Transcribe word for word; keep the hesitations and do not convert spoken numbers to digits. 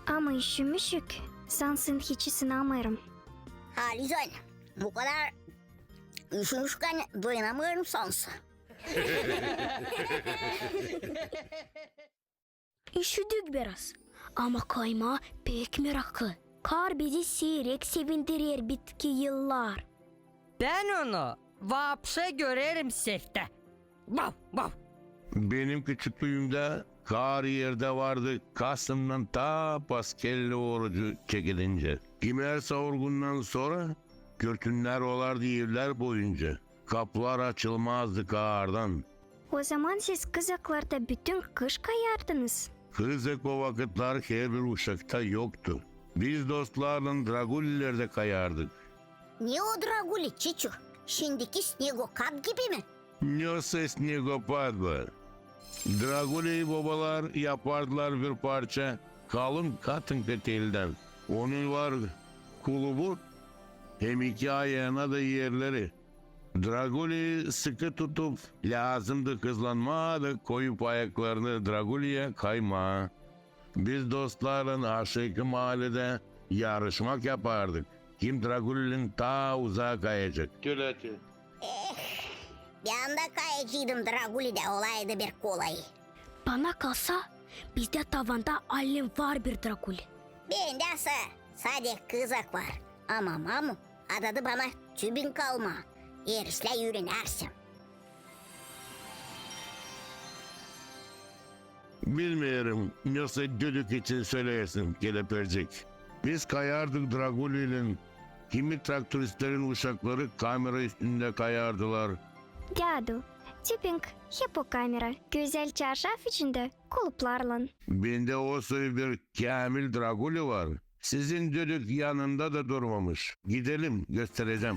Ama üşümüşük, sansın hiç ısınamêêrım. Halizdän, bu kadar üşümüşkän dayanamêêrım sansın. Üşüdük biraz, ama kaymaa pek meraklı. Kar bizi siirek sevindirer bitki yıllar. Bän onu vapşe görerim seftä. Vav, vav. Benim küçüklüümdä kar erdä vardı kasımdan taa paskelle orucu çekedincä. Kimär savurgundan sora körtünlär olardı evlär boyunca. Kapılar açılmazdı kardan. Ozaman siz Kızaklarda bütün kış kayardınız? Kızak o vakıtlar herbir uşakta yoktu. Biz dostlarlan Dragulilerdä kayardık. Ne o Draguli, Çiçu? Şindiki snegopad gibi mi? Nasıl snegopad bu? Draguli bobalar yapardılar bir parça kalın katınka teldän. Onun var kulubu hem iki ayana da erleri. Draguli sıkı tutup, lääzımdı hızlanmaa da koyup ayaklarını Draguliyä kaymaa. Biz dostlarlan aşaakı maaledä yarışmak yapardık, kim Dragulilän taa uzaa kayacek. Tölä te. Eh, bän dä kayaceydım Dragulidä, olaydı bir kolay. Bana kalsa, bizdä tavanda allim var bir Draguli. Bendä sa-, sade Kızak var. Ama mamu adadı bana tübing almaa, erislää üürenärsem. Bilmeerim, nasıl düdük için söleersin, kelepircik. Biz kayardık Dragulilän, kimi traktoristlerin uşakları kamera üstündä kayardılar. Dädu, tübing hep o kamera, gözäl çarşaf içindä, kuluplarlan. Bendä o soy bir käämil Draguli var. Sizin düdük yanında da durmamış. Gidelim, gösterecäm.